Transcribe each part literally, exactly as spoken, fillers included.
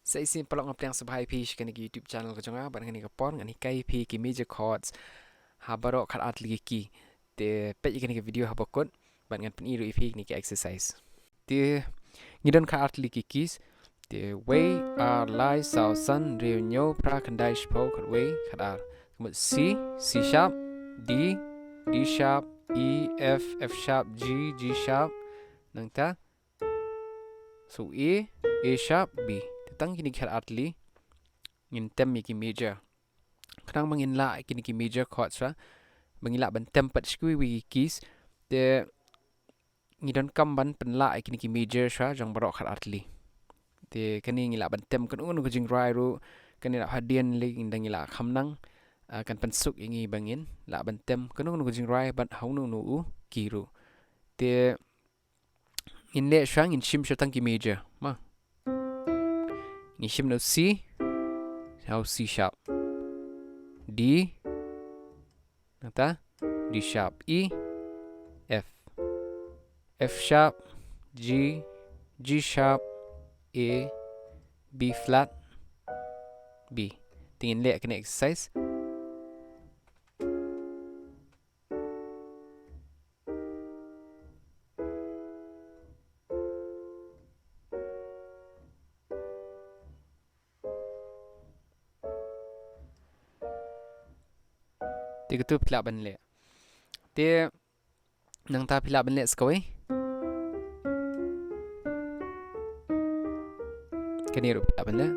Sa shisien paralok, nga pdiang sngewbha ïa phi sha kane ka YouTube channel ka jong nga, bad ha kane ka por ngan hikai ïa phi ki major chords ha baroh khatar tylli ki key. Te peit ïa kane ka video ha ba kut bad ngan pyni ruh ïa phi kine ki exercise. Te ngi don khatar tylli ki keys. Te wei, ar, lai, saw, san, hynriew, hynñiew, phra, khyndai, shiphew, khatwei, khatar. Ka mut C, C sharp, D, D sharp, E, F, F sharp, G, G sharp. Nangta, so A, A sharp, B. Te tang kine ki khatar tylli ngin tem ïa ki major. Khnang ba ngin lah ïa kine ki major chords, ba ngin lah ban tem pat sha kiwei kiwei ki keys. Te ngi donkam ban pynlah ïa kine ki major jong baroh khatar tylli. Te kane ngi lah ban tem kano kano ka jingrwai ruh, kane la hadien lei ngi dang ngi lah kham nang, ah, kan pynsuk ïa ngi ba ngin lah ban tem kano kano ka jingrwai bad ha uno uno u key ruh. Te ngin leh shuwa, ngin shim shuwa tang ki major. Ma. Ngin shim na u C, na u C sharp. D, nangta D sharp, E, F. F sharp, G, G sharp, A, B flat, B. Te ngin leh kane exercise. Te katto phi lah ban leh. Te nangta phi lah ban leh sa kawei. Kane ruh phi lah ban leh.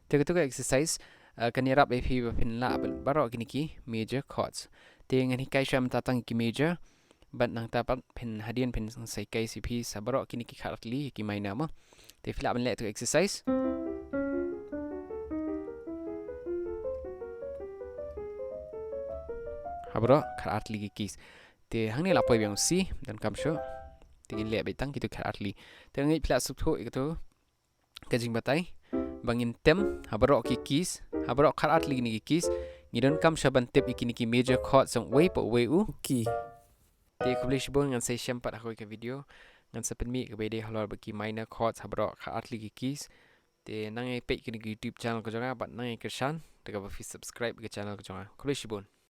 Te katto ka exercise, ah, kan ïarap ïa phi ba phin lah baroh kine ki major chords. Te ngan hikai shuwa mynta tang ki major. Bad nangta pat phin hadien phin sa hikai sha phi sa baroh kine ki khatar tylli ki minor, mo. Te phi lah ban leh tu exercise ha baroh khatar tylli ki keys. Te hangne la poi biang u C, donkam shuh. Te ngin leh beit tang kitu khatar tylli. Te ngin phi lah sngewthuh ïa katu ka jingbatai ba ngin tem ha baroh ki keys, ha baroh khatar tylli kine ki keys. Ngi donkam shuwa ban tip ïa kine ki major chords jong uwei pa uwei u key. Te khublei shibun, ngan sa ïashem pat ha kawei ka video. Ngan sa pynmih kaba ïadei halor bad ki minor chords ha baroh khatar tylli ki keys. Te nang ïa peit kane ka YouTube channel ka jong nga bad nang ïa kyrshan da kaba phi subscribe ka channel ka jong nga. Khublei shibun.